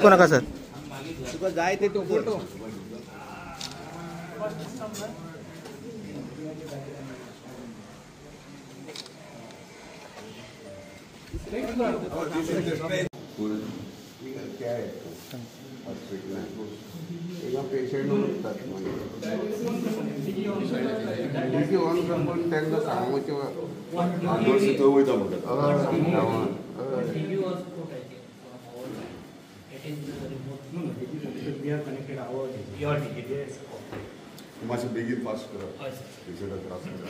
दाखवू नका सर. तुका जाय ते तू फोटो. पेशंट उरतात तांकां सांगूचे थंय वयता म्हणटा. मातशें बेगीन फास्ट करा, पेशंटाक त्रास करा.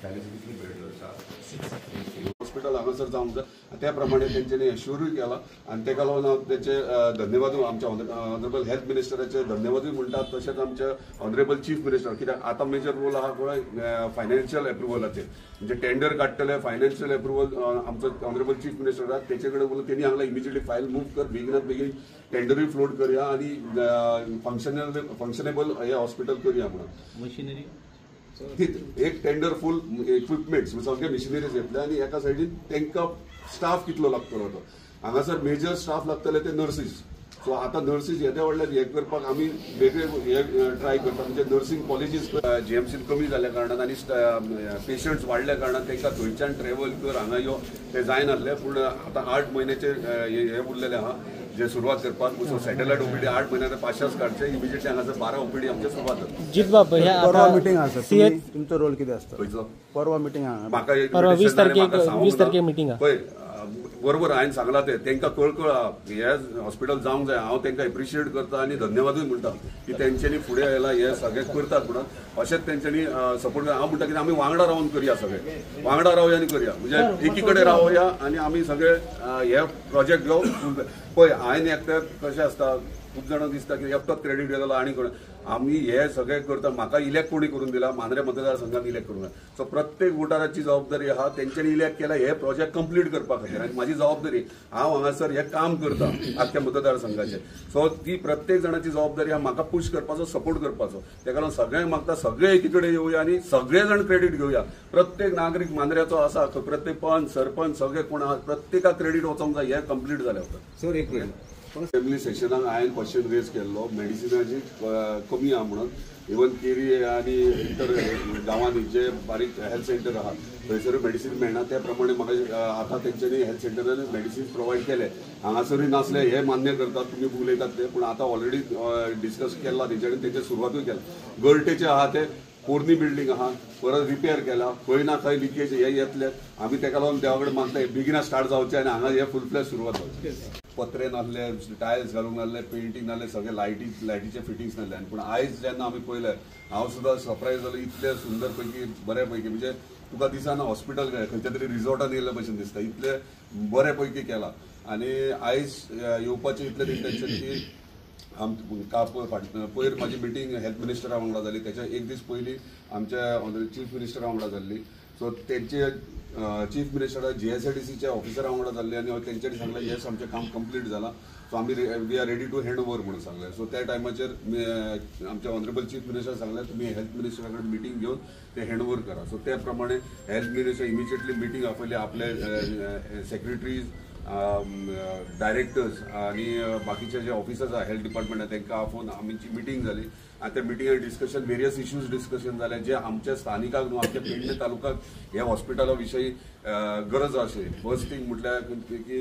कितली बेड आसा हॉस्पिटल हांगासर जावंक जाय, त्या प्रमाणे तेंच्यांनी एश्योरूय केला आनी तेका लागून हांव तेचे धन्यवादूय आमच्या ऑनरेबल हेल्थ मिनिस्टराचे धन्यवादूय म्हणटात, तशेंच आमचे ऑनरेबल चीफ मिनिस्टर. कित्याक आतां मेजर रोल आहा पळय फायनान्शियल एप्रुवलाचेर, म्हणजे टेंडर काडटले फायनान्शियल एप्रुवल आमचो ऑनरेबल चीफ मिनिस्टर आहा तेचे कडेन उलोवन तेणी हांगा इमिजिएटली फायल मूव कर, बेगिनात बेगीन टेंडरूय फ्लोट करया आनी फंक्शनेबल हे हॉस्पिटल करया म्हणून. मशिनरी एक टेंडर फूल इक्विपमेंट्स सगळे मशिनरीज येतले आनी एका सायडीन तांकां स्टाफ कितलो लागतलो तो हांगासर मेजर स्टाफ लागतले ते नर्सीस. सो आतां नर्सीस येद्या व्हडल्या हें करपाक आमी वेगळे हे ट्राय करता, म्हणजे नर्सींग कॉलेजीस जीएमसीन कमी जाल्ल्या कारणान आनी पेशंट्स वाडल्या कारणान तांकां थंयच्यान ट्रॅवल कर हांगा यो ते जायनासले. पूण आतां 8 म्हयन्याचे हे उरलेले आहा जे सुरवात करपाक. सो सॅटेलायट ओपीडी 8 म्हयन्याचे 500 काडचे, इमिजिएटली हांगासर 12 ओपीडी आमचे सुरवात जाता. जितबाब, परवा मिटींग आसा, तुमचो रोल कितें आसता? परवा मिटींग आहा, म्हाका 20 तारखेक मिटींग आहा. पळय बरोबर हांवें सांगलां तें तांकां कळकळ आहा हे हॉस्पिटल जावंक जाय. हांव तांकां एप्रिशिएट करता आनी धन्यवादूय म्हणटा की तेंच्यांनी फुडें आयला हे सगळें करतात म्हणून. अशेंच तेंच्यांनी सपोर्ट. हांव म्हणटा की आमी वांगडा रावन करया, सगळे वांगडा रावया आनी करया, म्हणजे एकी कडेन रावया आनी आमी सगळे हे प्रोजेक्ट घेवन. पळय हांवें एकट्याक कशें आसता, खूब जाणांक दिसता की एकटोच क्रेडीट घेतलो आनी कोण. आमी हे सगळे करता, म्हाका इलेक्ट कोणी करून दिला, मांद्रे मतदारसंघान इलेक्ट करून दिला. सो प्रत्येक वोटराची जबाबदारी आहा तेंच्यांनी इलेक्ट केला हे प्रोजेक्ट कंप्लीट करपा खातीर आनी म्हाजी जबाबदारी हांव हांगासर हें काम करता आख्ख्या मतदारसंघाचेर. सो ती प्रत्येक जाणाची जबाबदारी आहा म्हाका पुश करपाचो, सपोर्ट करपाचो. तेका लागून सगळ्यांक मागता सगळे एकी कडेन येवया आनी सगळे जाण क्रेडीट घेवया. प्रत्येक नागरीक मांद्र्याचो आसा, प्रत्येक पंच सरपंच सगळे कोण आहा प्रत्येकाक क्रेडीट वचोंक जाय हें कंप्लीट जालें उपरांत. सर एक मिनिट, फॅमिली सेशनाक हांवें क्वेश्चन रेज केल्लो मेडिसिनाची कमी आहा म्हणून. इवन केरी आनी इतर गांवांनी जे बारीक हेल्थ सेंटर आहा थंयसरूय मेडिसीन मेळना, त्या प्रमाणे म्हाका आतां तेंच्यांनी हेल्थ सेंटरान मेडिसीन प्रोवायड केले. हांगासरूय नासले हे मान्य करतात तुमी उलयतात ते, पूण आतां ऑलरेडी डिस्कस केला तेंच्यानी, तेंचे सुरवातूय केला. गळटेचे आहा ते पोरणी बिल्डींग आहा परत रिपेर केला, खंय ना खंय लिकेज हे येतले. आमी तेका लागून देवा कडेन मागता बेगिना स्टार्ट जावचें आनी हांगा हे फूल फ्लॅज सुरवात जावची. पत्रे नासले, टायल्स घालूंक नासले, पेंटींग नासले, सगळे लायटीचे फिटिंग्स नासले. आनी पूण आयज जेन्ना आमी पळयलें हांव सुद्दां सरप्रायज जालो, इतले सुंदर पैकी बऱ्या पैकी, म्हणजे तुका दिसना हॉस्पिटल काय खंयच्या तरी रिजॉर्टान येयल्ल्या भशेन दिसता, इतले बरे पैकी केला. आनी आयज येवपाचें इतलें इंटेन्शन की पयर म्हाजी मिटींग हेल्थ मिनिस्टरा वांगडा जाली, त्याच्या एक दीस पयलीं आमच्या ऑनरेबल चीफ मिनिस्टरा वांगडा जाल्ली. सो तेंचे चीफ मिनिस्टरा GSIDCच्या ऑफिसरा वांगडा जाल्ली आनी तेंच्यांनी सांगलें येस आमचें काम कंप्लीट जालां, सो आमी we are ready to hand over म्हणून सांगलें. सो त्या टायमाचेर आमच्या ऑनरेबल चीफ मिनिस्टर सांगलें तुमी हेल्थ मिनिस्टरा कडेन मिटींग घेवन ते हँड ओवर करा. सो त्या प्रमाणे हेल्थ मिनिस्टर इमिजिएटली मिटींग आपयली, आपले सेक्रेटरीज, डायरेक्टर्स आनी बाकीचे जे ऑफिसर्स आहा हेल्थ डिपार्टमेंट तांकां आपोवन आमची मिटींग जाली आनी त्या मिटिंगान डिस्कशन वेरियस इश्यूज डिस्कशन जाले जे आमच्या स्थानिकाक न्हू आमच्या पेडणे तालुक्याक ह्या हॉस्पिटला विशयी गरज आशिल्ली. फर्स्ट थिंग म्हटल्यार की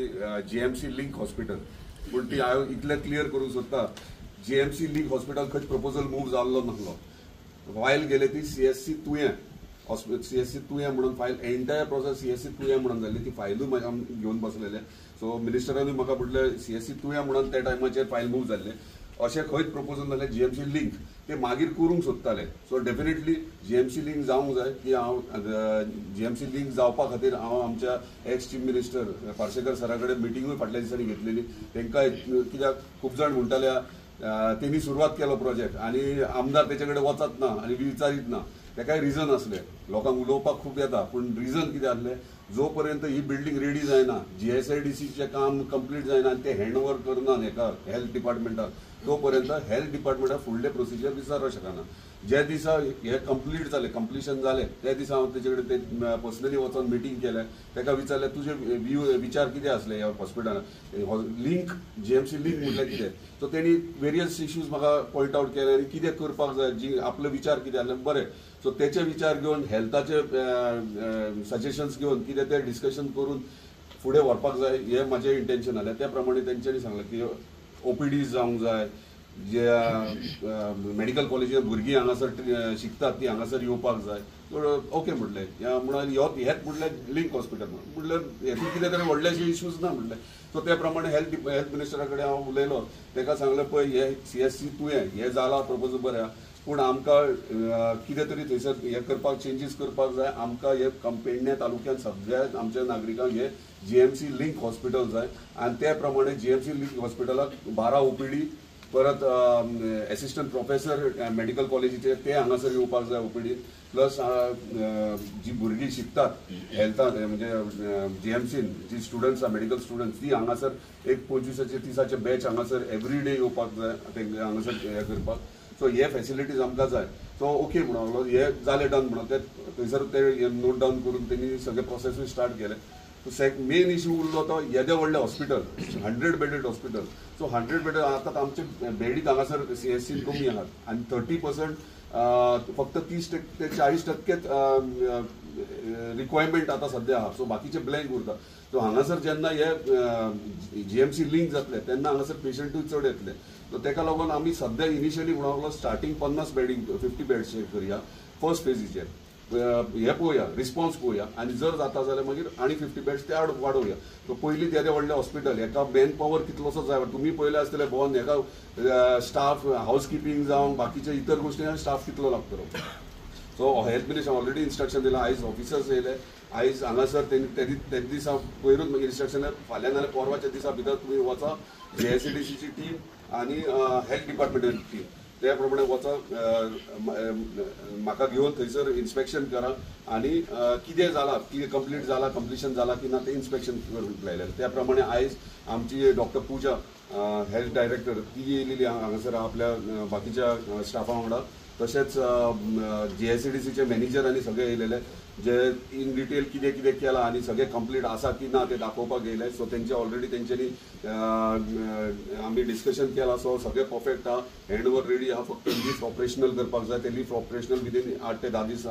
GMC link hospital, पूण ती हांव इतलें क्लियर करूंक सोदता, GMC link hospital खंयच प्रपोजल मूव जाल्लो नासलो. फायल गेले ती CSC तुयें, CSC तुयें म्हणून फायल, एंटायर प्रोसेस CSC तुयें म्हणून जाल्ली, ती फायलूय घेवन बसलेले. सो मिनिस्टरानूय म्हाका म्हटलें CSC तुयें म्हणून त्या टायमाचेर फायल मूव जाल्ले. अशें खंयच प्रपोजल नासलें GMC link ते मागीर करूंक सोदताले. सो डेफिनेटली GMC link जावंक जाय की हांव GMC link जावपा खातीर हांव आमच्या एक्स चीफ मिनिस्टर पार्सेकर सरा कडेन मिटिंगूय फाटल्या दिसांनी घेतलेली. तांकां कित्याक खूब जाण म्हणटाले तेणी सुरवात केलो प्रोजेक्ट आनी आमदार तेचे कडेन वचत ना आनी विचारीत ना, तेकाय रिजन आसलें. लोकांक उलोवपाक खूब येता पूण रिजन कितें आसलें, जो पर्यंत ही बिल्डींग रेडी जायना, GSIDCचें काम कंप्लीट जायना आनी ते हँड ओवर करना हेका हेल्थ डिपार्टमेंटाक, तो पर्यंत हेल्थ डिपार्टमेंटाक फुडले प्रोसिजर विचारूंक शकना. ज्या दिसा हे कंप्लीट जालें, कंप्लिशन जालें, त्या दिसा हांव तेजे कडेन ते पर्सनली वचोन मिटींग केलें. ताका विचारलें तुजे व्यू विचार कितें आसले ह्या हॉस्पिटलान, लिंक जीएमसी लिंक म्हटल्यार कितें. सो तेणी वेरियस इश्यूज म्हाका पॉयंट आवट केले आनी कितें करपाक जाय, जी आपले विचार कितें आसले बरें. सो तेचे विचार घेवन हेल्थाचे सजेशन्स घेवन कितें ते डिस्कशन करून फुडें व्हरपाक जाय हें म्हाजें इंटेन्शन आसलें. त्या प्रमाणे तेंच्यांनी सांगलें की ओपीडी जावंक जाय, जे मेडिकल कॉलेजीन भुरगीं हांगासर शिकतात ती हांगासर येवपाक जाय. ओके म्हटलें, म्हणून हेच म्हटल्यार लिंक हॉस्पिटल म्हटल्यार हेतून कितें तरी व्हडलेशे इश्यूज ना म्हटलें. सो त्या प्रमाणे हेल्थ मिनिस्टरा कडेन हांव उलयलो, ताका सांगलें पळय हे सीएससी तुवें हें जालां प्रपोजल बरें आहा, पूण आमकां कितें तरी थंयसर हें करपाक चेंजीस करपाक जाय. आमकां हे पेडणे तालुक्यांत सगळ्या आमच्या नागरिकांक हे जीएमसी लिंक हॉस्पिटल जाय आनी त्या प्रमाणे जीएमसी लिंक हॉस्पिटलाक 12 ओपीडी, परत एसिस्टंट प्रोफेसर मेडिकल कॉलेजीचे ते हांगासर येवपाक जाय ओपीडी, प्लस जी भुरगीं शिकतात हेल्थान म्हणजे जीएमसीन जी स्टुडंट्स आहा मेडिकल स्टुडंट्स ती हांगासर एक 25 30 बॅच हांगासर एवरी डे येवपाक जाय तेंकां हांगासर हें करपाक. सो हे फॅसिलिटीज आमकां जाय. सो ओके म्हणून हे जालें डन म्हणून ते थंयसर ते नोट डावन करून तेणी सगळे प्रोसेसूय स्टार्ट केले. मेन इश्यू उरलो तो येदें व्हडलें hospital, 100 bedded hospital. So 100 bedded आतां आमचे बेडीत हांगासर सीएससीन कमी आहात आनी 30% फक्त 30 ते 40% रिक्वायरमेंट आतां सद्या आहा. सो बाकीचे ब्लँक उरता. सो हांगासर जेन्ना हे जीएमसी लिंक जातले तेन्ना हांगासर पेशंटूय चड येतले. सो तेका लागून आमी सद्या इनिशियली म्हणूंक लागलो स्टार्टींग 50 बेडींग 50 बेड्सचेर करया फर्स्ट फेजीचेर, हे पळोवया रिस्पॉन्स पळोवया आनी जर जाता जाल्यार मागीर आनी 50 बेड्स ते वाडोवया. सो पयलीं तेदें व्हडलें हॉस्पिटल हेका मॅन पॉवर कितलोसो जाय, तुमी पळयलें आसतलें भोंवन हेका स्टाफ हावस किपिंग जावं बाकीचे इतर गोश्टी स्टाफ कितलो लागतलो. So health minister already instruction दिलां, आयज ऑफिसर्स येयले, आयज हांगासर ते दिसा पयरूच इन्स्ट्रक्शन फाल्यां नाल्यार परवाच्या दिसा भितर तुमी वचा जीएससीडीसीची टीम आनी हेल्थ डिपार्टमेंटाची टीम त्या प्रमाणे वचा म्हाका घेवन थंयसर इन्स्पेक्शन करा आनी कितें जालां, कितें कंप्लीट जालां, कंप्लिशन जालां की ना तें इन्स्पेक्शन करूंक लायलें. त्या प्रमाणे आयज आमची डॉक्टर पूजा हेल्थ डायरेक्टर ती येयलेली हांगासर आपल्या बाकीच्या स्टाफा वांगडा, तशेंच जीएससीडीसीचे मॅनेजर आनी सगळे येयलेले जे इन डिटेल कितें कितें केलां आनी सगळें कंप्लीट आसा की ना तें दाखोवपाक येयले. सो तेंचे ऑलरेडी तेंच्यांनी आमी डिस्कशन केलां. सो सगळें परफेक्ट आहा, हँड ओवर रेडी आहा, फक्त लिफ्ट ऑपरेशनल करपाक जाय. ते लिफ्ट ऑपरेशनल विदीन 8 ते 10 दीस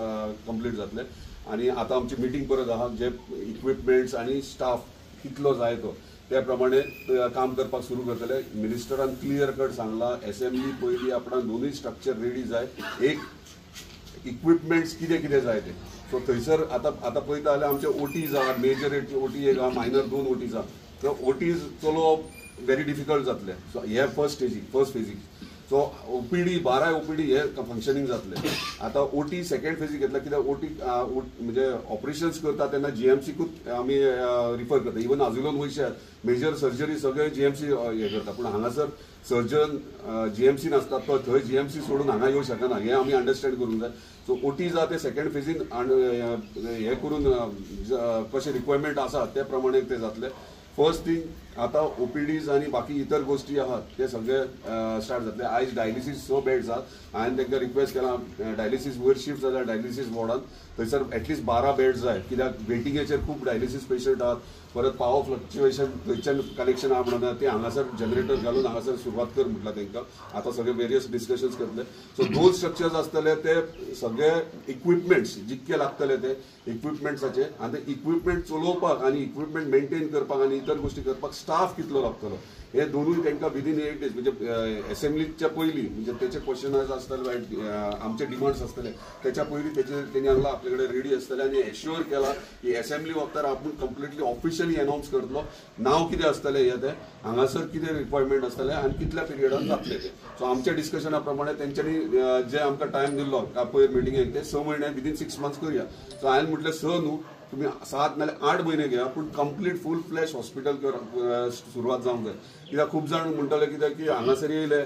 कंप्लीट जातले. आनी आतां आमची मिटींग परत आहा, जे इक्विपमेंट्स आनी स्टाफ कितलो जाय तो त्या प्रमाणे काम करपाक सुरू करतले. मिनिस्टरान क्लियर कट सांगला एसेंब्ली पयलीं आपणाक दोनूय स्ट्रक्चर रेडी जाय, एक इक्विपमेंट्स कितें कितें जाय ते. सो थंयसर आतां आतां पळयता जाल्यार आमचे ओटीज आहा, मेजर ओटी एक आहा, मायनर 2 ओटीज आहा. सो ओटीज चलोवप वेरी डिफिकल्ट जातलें. सो हे फर्स्ट स्टेजीक, फर्स्ट फेजीक. सो ओपीडी 12 ओपीडी हे फंक्शनींग जातलें. आतां ओटी सेकेंड फेजीक घेतला कित्याक ओटी म्हणजे ऑपरेशन्स करता तेन्ना जीएमसीकूच आमी रिफर करता. इवन आजुलोन वयशात मेजर सर्जरी सगळे जीएमसी हे करता, पूण हांगासर सर्जन जीएमसी नासता, तो थंय जीएमसी सोडून हांगा येवंक शकना हें आमी अंडरस्टँड करूंक जाय. सो ओटी जा ते सेकेंड फेजीन हे करून कशें रिक्वायरमेंट आसा ते प्रमाणे ते जातले. फर्स्ट थिंग आतां ओपीडीज आनी बाकी इतर गोश्टी आहात ते सगळे स्टार्ट जातले. आयज डायलिसीस 6 बेड्स आहात, हांवें तांकां रिक्वेस्ट केला डायलिसीस वयर शिफ्ट जाल्यार डायलिसीस वॉर्डान थंयसर एटलिस्ट 12 बेड्स जाय, कित्याक वेटिंगेचेर खूब डायलिसीस पेशंट आहात. परत पावर फ्लक्च्युएशन थंयच्यान कनेक्शन आहा म्हणून ते हांगासर जनरेटर घालून हांगासर सुरवात कर म्हटलां तांकां. आतां सगळे वेरियस डिस्कशन्स करतले. सो 2 स्ट्रक्चर्स आसतले, ते सगळे इक्विपमेंट्स जितके लागतले ते इक्विपमेंट्साचे, आनी ते इक्विपमेंट चलोवपाक आनी इक्विपमेंट मेंटेन करपाक आनी इतर गोश्टी करपाक स्टाफ कितलो लागतलो हे दोनूय तांकां विदीन 8 डेज म्हणजे एसेंब्लीच्या पयलीं म्हणजे तेचे क्वेश्चन आसतले, आमचे डिमांड्स आसतले त्याच्या पयलीं तेचे तेणी सांगलां आपले कडेन रेडी आसतले आनी एश्योर केला की एसेंब्ली वखतार आपूण कंप्लिटली ऑफिशियली अनावन्स करतलो नांव कितें आसतलें हें तें, हांगासर कितें रिक्वायरमेंट आसतलें आनी कितल्या पिरियडान जातलें तें. सो आमच्या डिस्कशना प्रमाणे तेंच्यांनी जे आमकां टायम दिल्लो पयर मिटिंगेक ते 6 म्हयने विदीन 6 मंथ्स करुया. सो हांवें म्हटलें 6 न्हू, तुमी 7 नाल्यार 8 म्हयने घेया, पूण कंप्लीट फूल फ्लॅश हॉस्पिटल सुरवात जावंक जाय. कित्याक खूब जाण म्हणटाले कित्याक की हांगासर येयले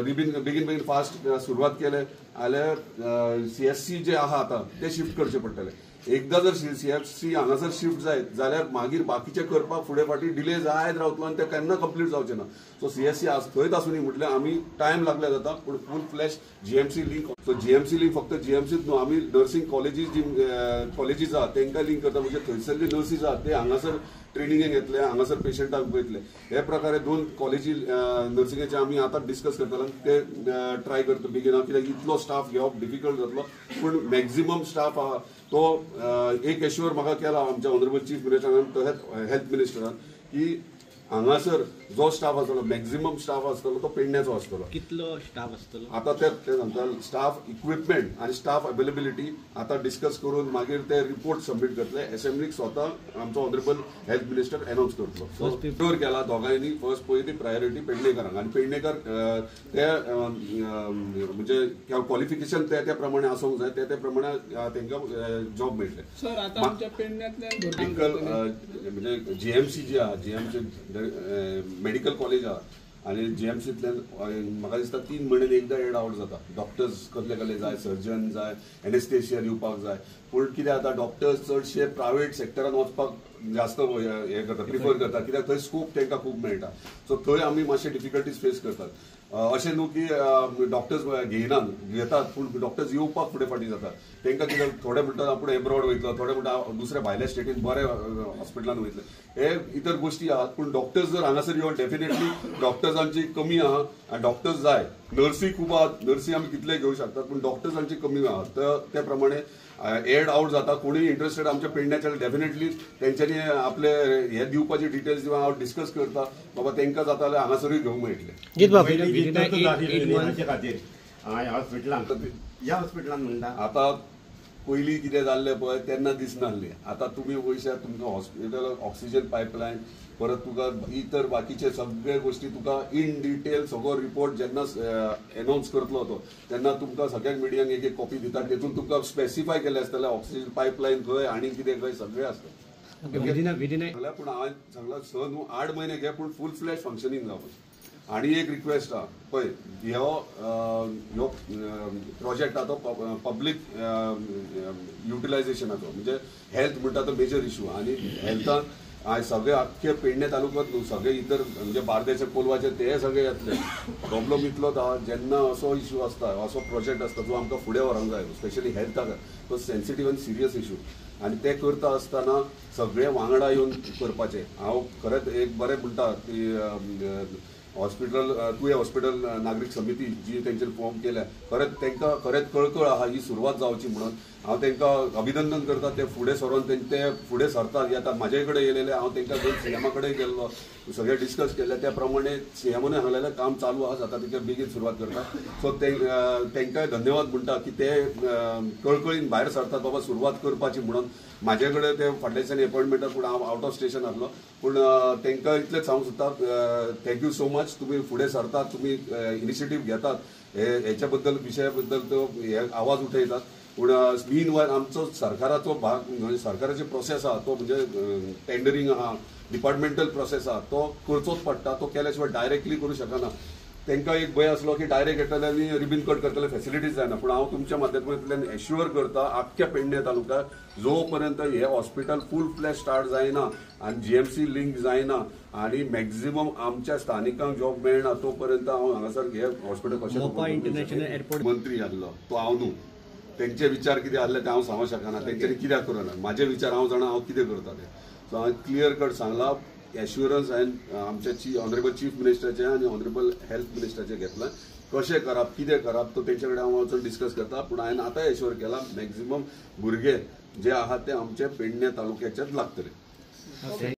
बेगीन बेगीन फास्ट सुरवात केले जाल्यार सीएससी जे आहा आतां ते शिफ्ट करचे पडटले. एकदा जर सीएचसी हांगासर शिफ्ट जायत जाल्यार मागीर बाकीचे करपाक फुडें फाटीं डिले जायत रावतलो आनी ते केन्ना कंप्लीट जावचे ना. सो सीएचसी आज थंयच आसूनी म्हटल्यार आमी टायम लागल्या जाता, पूण full flash GMC link. So GMC link फक्त जीएमसीच न्हू, आमी नर्सिंग कॉलेजीस जी कॉलेजीस आहा तांकां लिंक करता, म्हणजे थंयसरले नर्सीस आहात ते हांगासर ट्रेनिंगेक येतले, हांगासर पेशंटाक वयतले. हे प्रकारे 2 कॉलेजी नर्सिंगाचे आमी आतां डिस्कस करतले, ते ट्राय करता बेगीन, कित्याक इतलो स्टाफ घेवप डिफिकल्ट जातलो, पूण मॅक्झिमम स्टाफ आहा तो एक एश्योर म्हाका केला आमच्या ऑनरेबल चीफ मिनिस्टरान तशेंच हेल्थ मिनिस्टरान की हांगासर जो स्टाफ आसतलो मॅक्झिमम स्टाफ आसतलो तो पेडण्याचो आसतलो. कितलो स्टाफ आसतलो आता ते सांगता, स्टाफ इक्विपमेंट आनी स्टाफ अवेलेबिलिटी आता डिस्कस करून मागीर ते रिपोर्ट सबमीट करतले. एसेंब्लीक स्वता आमचो ऑनरेबल हेल्थ मिनिस्टर अनाउन्स करतलो. प्योर केला दोगांयनी फर्स्ट पळय ती प्रायोरिटी पेडणेकारांक, आनी पेडणेकार ते म्हणजे क्वॉलिफिकेशन ते त्या प्रमाणे आसूंक जाय, ते प्रमाणे तांकां जॉब मेळटले. सर आता आमच्या पेडण्यांतल्यान मेडिकल म्हणजे जीएमसी जी आहा, जीएमसी मेडिकल कॉलेज आहा आनी जीएमसींतल्यान म्हाका दिसता 3 म्हयन्यान एकदां एड आवट जाता. डॉक्टर्स कसले कसले जाय, सर्जन जाय, एनेस्थेशिया दिवपाक जाय, पूण कितें जाता डॉक्टर्स चडशे प्रायवेट सेक्टरान वचपाक जास्त हे करता, प्रिफर करता, कित्याक थंय स्कोप तांकां खूब मेळटा. सो थंय आमी मातशे डिफिकल्टीज फेस करतात. अशें न्हू की डॉक्टर्स घेयनात, घेतात, पूण डॉक्टर्स येवपाक फुडें फाटीं जातात. तांकां कितें थोडे म्हणटात आपूण एब्रॉड वयतलो, थोडे म्हणटा दुसऱ्या भायल्या स्टेटीन बऱ्या हॉस्पिटलान वयतले, हे इतर गोश्टी आहात. पूण डॉक्टर्स जर हांगासर येवन डेफिनेटली डॉक्टर्सांची कमी आहा आनी डॉक्टर्स जाय, नर्सी खूब आहात, नर्सी आमी कितले घेवंक शकतात, पूण डॉक्टर्सांची कमी आहा. तर ते प्रमाणे एड आवट जाता. कोणूय इंट्रस्टेड आमच्या पेडण्याच्या डेफिनेटली तेंच्यांनी आपले हे दिवपाचे डिटेल्स दिवन हांव डिस्कस करता, बाबा तांकां जाता जाल्यार हांगासरूय घेवंक मेळटले. ह्या हॉस्पिटलान म्हणटा आतां पयलीं कितें जाल्लें पळय तेन्ना दिसनासलें, आतां तुमी वयशात तुमकां हॉस्पिटल ऑक्सिजन पायपलायन, परत तुका इतर बाकीचे सगळे गोश्टी तुका इन डिटेल सगळो रिपोर्ट जेन्ना एनाउन्स करतलो तो तेन्ना तुमकां सगळ्या मिडियांक एक एक कॉपी दितात, तेतून तुमकां स्पेसिफाय केलें आसतलें ऑक्सिजन पायपलायन खंय आनी कितें खंय सगळें आसता. पूण हांवें सांगलां 6 न्हू 8 म्हयने घे, पूण फूल फ्लॅश फंक्शनींग जावपाक. आनी एक रिक्वेस्ट आहा पळय, ह्यो ह्यो प्रोजेक्ट आहा तो पब्लीक युटिलायझेशनाचो, म्हणजे हेल्थ म्हणटा तो मेजर इशू, आनी हेल्थान आयज सगळे आख्खे पेडणे तालुक्यांत न्हू सगळे इतर म्हणजे बार्देचे कोलवाचे ते सगळे येतले. प्रॉब्लम इतलोच आहा जेन्ना असो इशू आसता, असो प्रोजेक्ट आसता जो आमकां फुडें व्हरूंक जाय, स्पेशली हेल्थाक, तो सेन्सिटीव आनी सिरियस इशू, आनी ते करता आसतना सगळे वांगडा येवन करपाचें. हांव खरेंच एक बरें म्हणटा की हॉस्पिटल तुवें हॉस्पिटल नागरीक समिती जी तेंच्यानी फॉर्म केल्या, खरेंच तांकां खरेंच कळकळ आहा ही सुरवात जावची म्हणून हांव तांकां अभिनंदन करता. ते फुडें सरोन ते फुडें सरतात. आतां म्हाजे कडेन येयलेले, हांव तांकां घेवन सीएमा कडेन गेल्लो, सगळें डिस्कस केल्लें, त्या प्रमाणे सीएमानूय सांगलेलें काम चालू आहा, जाता तितके बेगीन सुरवात करता. सो तांकांय धन्यवाद म्हणटा की ते कळकळीन भायर सरतात बाबा सुरवात करपाची म्हणून. म्हाजे कडेन ते फाटल्या दिसांनी एपॉयंटमेंटार, पूण हांव आवट ऑफ स्टेशन आसलो, पूण तांकां इतलेंच सांगूंक सोदता, thank you so much, तुमी फुडें सरतात, तुमी इनिशिएटीव घेतात, हेच्या बद्दल विशया बद्दल तो हे आवाज उठयतात. पूण मीन वायल आमचो सरकाराचो भाग म्हणजे सरकाराची प्रोसेस आहा तो म्हणजे टेंडरींग आहा, डिपार्टमेंटल प्रोसेस आहा, तो करचोच पडटा, तो केल्या शिवाय डायरेक्टली करूं शकना. तांकां एक भंय आसलो की डायरेक्ट येतले आनी रिबीन कट करतले, फेसिलिटीज जायना. पूण हांव तुमच्या माध्यमांतल्यान एश्युअर करता आख्ख्या पेडणे तालुक्याक जो पर्यंत हे हॉस्पिटल फूल फ्लॅश स्टार्ट जायना आनी जीएमसी लिंक जायना आनी मॅक्झिमम आमच्या स्थानिकांक जॉब मेळना तो पर्यंत हांव हांगासर हे हॉस्पिटल कशें इंटरनॅशनल एअरपोर्ट मंत्री आसलो तो हांव न्हू, तेंचे विचार कितें आसले ते हांव सांगूंक शकना, तेंच्यांनी कित्याक करूं म्हाजे विचार हांव जाणा हांव कितें करता ते. सो हांवें क्लियर कट सांगलां, एश्युरन्स हांवें आमच्या ऑनरेबल चीफ मिनिस्टराचें आनी ऑनरेबल हेल्थ मिनिस्टराचें घेतलां, कशें करप कितें करप तो तेंचे कडेन हांव वचून डिस्कस करता. पूण हांवें आतां एश्युअर केलां मॅक्झिमम भुरगे जे आहात ते आमचे पेडणे तालुक्याचेच लागतले.